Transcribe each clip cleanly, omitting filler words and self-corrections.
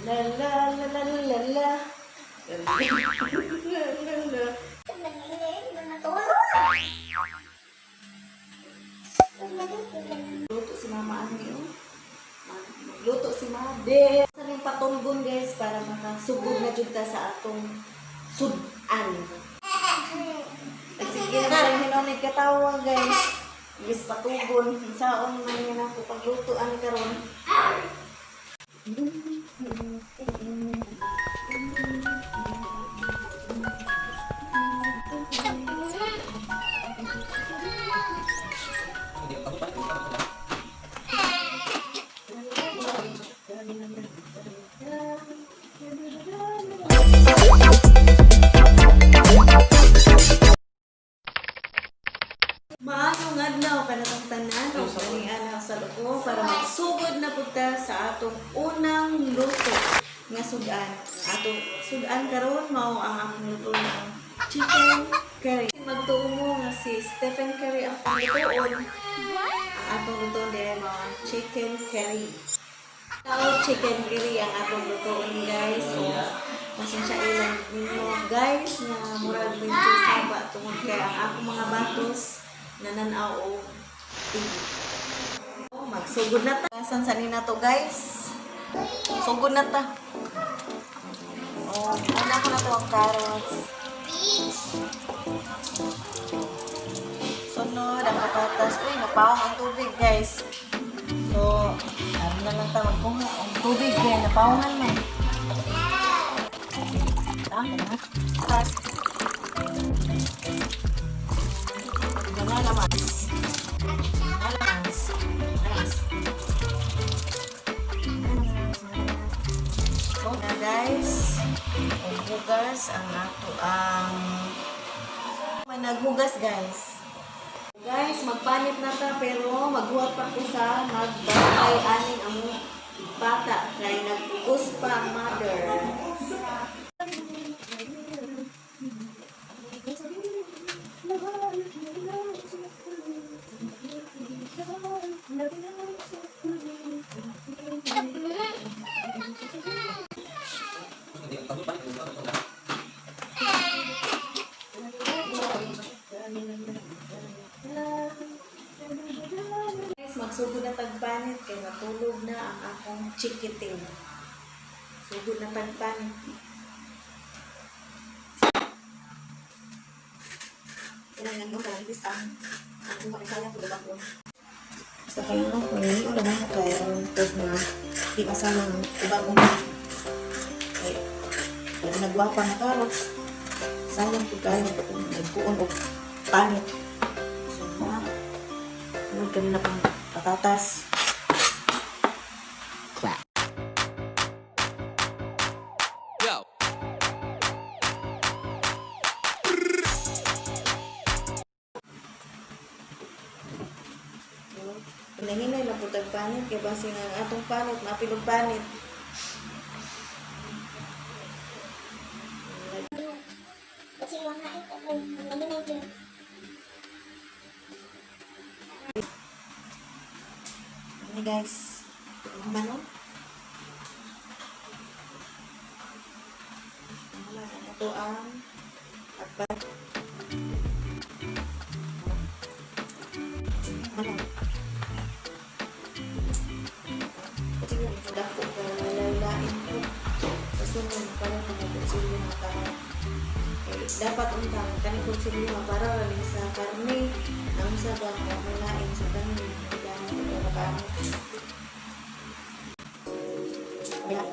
La la la la la la. La la la la. Natulog. Luto si Mama ani oh. Magluto si Made. Sa ning patunggon, guys, para makasugod na jud ta sa atong sudan. Ay, sige na lang hinunig katawa, guys. Imbis patugon, saon man nga nako pagluto ani karon. Maayong adlaw kanatong tanan ug kaning anak sa loob para magsugod na pud ta sa atong unang luto nga sudan. Atong sudan karon mao ang akong luto ng chicken curry. Magtuo mo nga si Stephen Curry ang lutoon. Ang atong lutoon diri mao ang chicken curry. Tao chicken curry ang atong lutoon, guys. So, pasensya ilang ninyo, guys, nga murag medyo saba tungod kay ang akong mga batos nananaw og TV. Oh, magsugod na ta. Asan sa nina to, guys? Sugod na ta. Oh, una ko na to ang carrots. Sunod ang patatas. Uy, napawang ang tubig, guys. So, ano na lang ta magkuha ang tubig kay napawangan man. Tama na. Tas. Mga lamas. Lamas. Lamas. So na, guys, ug hugas ang ato ang may naghugas, guys. Guys, magpanit na ta pero maghuwat pa ko sa magbantay aning among bata kay nagpugos pa ang mother. Guys, magsugod na tagpanit kay natulog na ang akong chikiting. Sugod na tagpanit. Kailangan mo kalabis ang buha kay sayang ko ko. Basta kayo no, kung hindi ko naman kaya ang tug na di masama ang ubang una. Kay kung nagwapa na carrots, sayang po kayo kung nagkuon og panit. So, na, sunod kami na pang patatas. Clap. Go. Pinahinay lang po tag panit kay basin ang atong panit, mapilog panit. Kasi mga ito ay mga Ano, guys? Ano? Wala na ito ang pagpa. Ano? Kasi yung dako ko, lalain ko. Kasunod, parang mga kutsilyo nga tao. Eh, dapat untang, kaning kutsilyo nga para rin sa karne. Ang sa ba, malain sa karne. Gamit ito na karne. Yeah.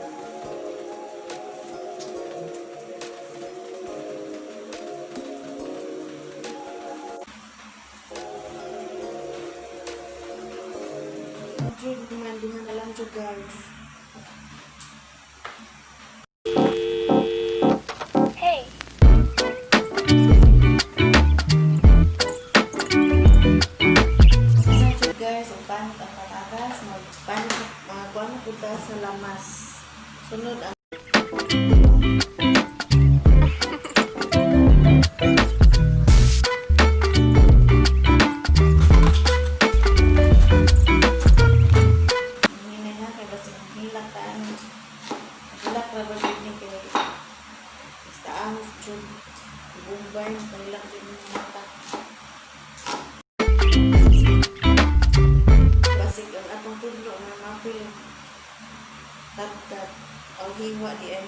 Jud, man, duha na lang jud, guys. Hey. Ano jud, guys, ang panit ang patatas, magpanit mga kuan na punta sa lamas. Sunod ang Hinay na kay basig hilak ta ano. Ra ba jud ni kay basta ahos jud. Bombay, panilak jud ng mata. Basig ang atong tudlo nga mapil. Tat-tat. Ang hiwa di ay.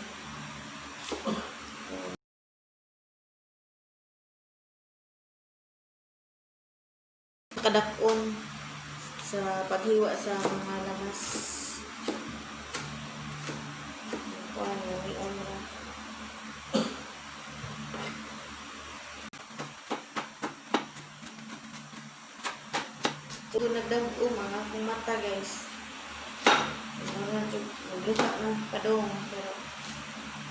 Kadakon sa paghiwa sa mga lamas. Kuan ni ra. So, nagdag-o mga akong mata, guys. Mga jud nagluha na padong pero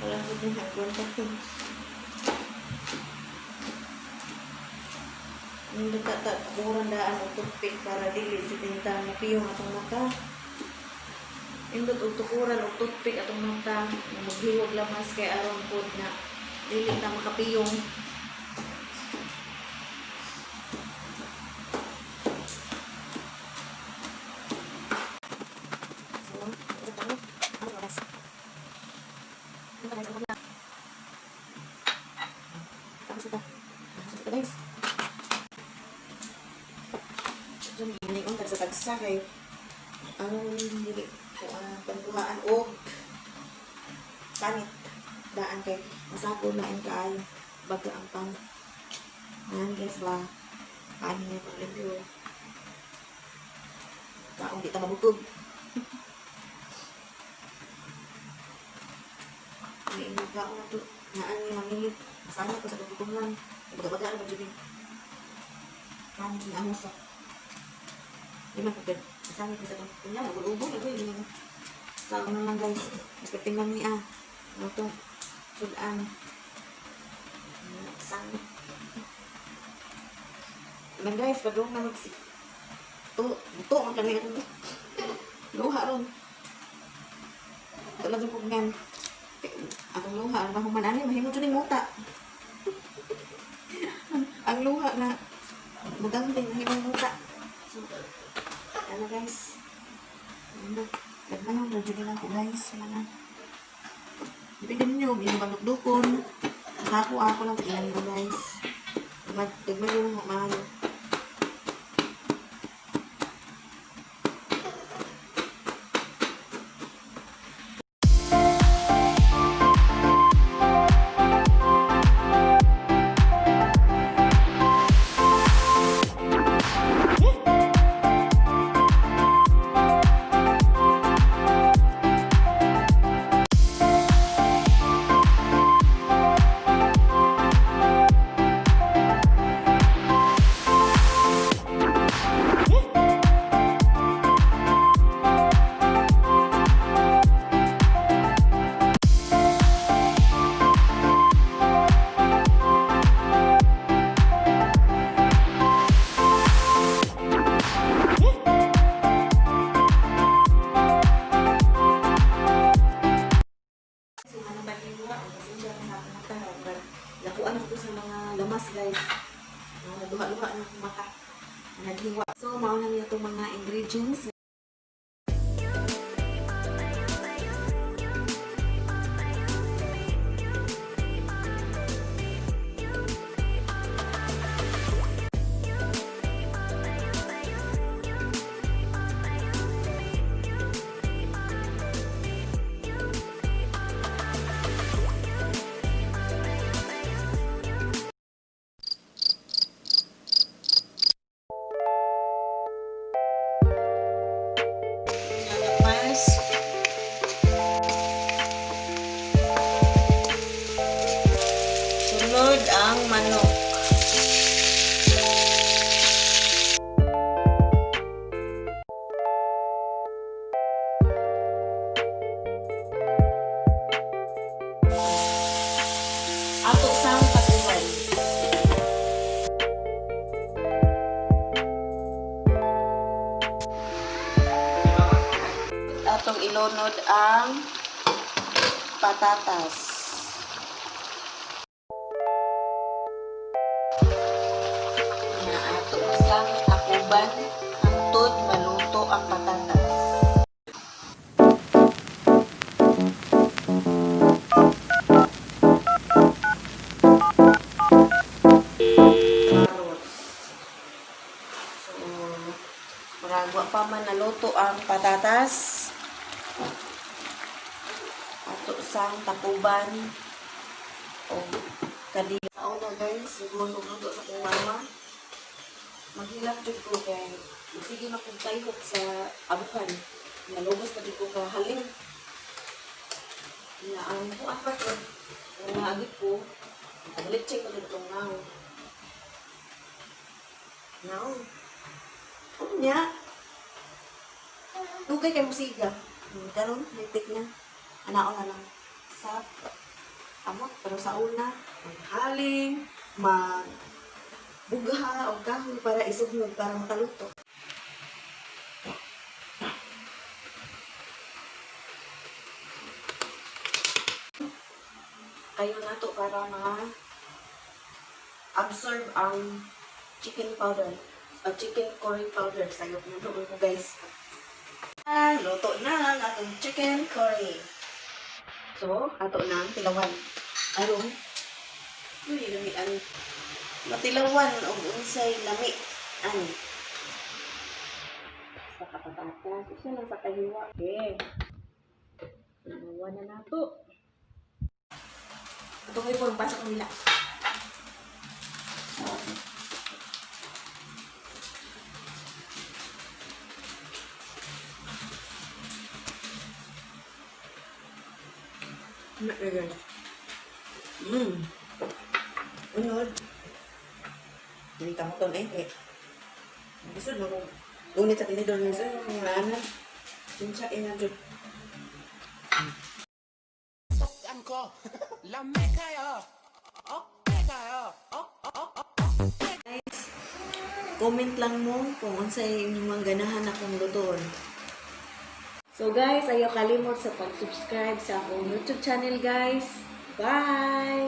wala jud ni hanggon pa. Nindot ta ta tukuran daan og toothpick para dili jud ta mapiyong atong mata. Nindot og tukuran og toothpick atong mata nga maghiwog lamas kay aron pod na dili ta makapiyong. So, ito ano? Ano oras? Ano guys? Ano na? Tapos ito. Tapos ito, guys. So, giningon sa tagsa kay aron dili pagkuhaan og panit daan kay masako na ang kaayo baga ang pan. Ayan, guys, ba paano niya paglimpyo kaong di ta mabutog. May kaon na to naan ni mamili masama ko sa pagkukunan baga-baga na jud kanin nga amo sa di man pagka masama ko sa pagkukunan magulo-ubo na ko yun. Sa ano lang, guys, expecting lang ni ano to sudan sang man, guys. Padung na magsi to to ang kanina ko luha ron. Ito lang yung pugnan akong luha ang mahuman ani mahimo jud ning muta ang luha na magandang mahimong muta. So, ano, guys, ano nagmayon ra jud ako, guys. Wala na, depende ninyo kung inyong balukdukon. Sa ako lang ilan ba, guys. Gagmay lang maayo. So, ano ba hiwa? Pasensya na sa akong mata. But, lakuan ako sa mga lamas, guys. Nagluha-luha na akong mata. Naghiwa. So, mao na niya itong mga ingredients. Lamas. Sunod ang manok. Ato sang patuman. Atong ilunod ang patatas. Na ato sang takuban hangtod maluto ang patatas. sang tapuban o kadi. Sa una, guys, siguro luto sa akong mama. Maghilak jud ko kay sige na kong tayhok sa abukan. Nalubos na jud ko kahaling. Na ang kuan pa to, ang naagit ko, paglit-check ko dito ngaw. Ngaw. Unya. Dugay kay musiga. Karon, litik na. Anaon na lang. Sa amot, pero sa una, maghaling, mag bugha o kahoy para isugnod para makaluto. Kayo na to para ma absorb ang chicken powder o chicken curry powder. Sayop na to ko, guys. Ah, luto na ang atong chicken curry. So, ato na ang tilawan. Aron, uy, lami ang matilawan og unsay lami ani. Sa kapatatas, isa lang sa kahiwa. Okay. Tilawan na nato. Ito kayo po, pasok nila. Guys. Unod. Dili ka mo ton eh. Eh. Gusto mo kung unit sa tinidor ng sa mga anak. Sinsya ina jud. 않고 람메카요 어메카요 어어어 Comment lang mo kung unsay inyong mga ganahan akong lutoon. So guys, ayaw kalimot sa pag-subscribe sa akong YouTube channel, guys. Bye!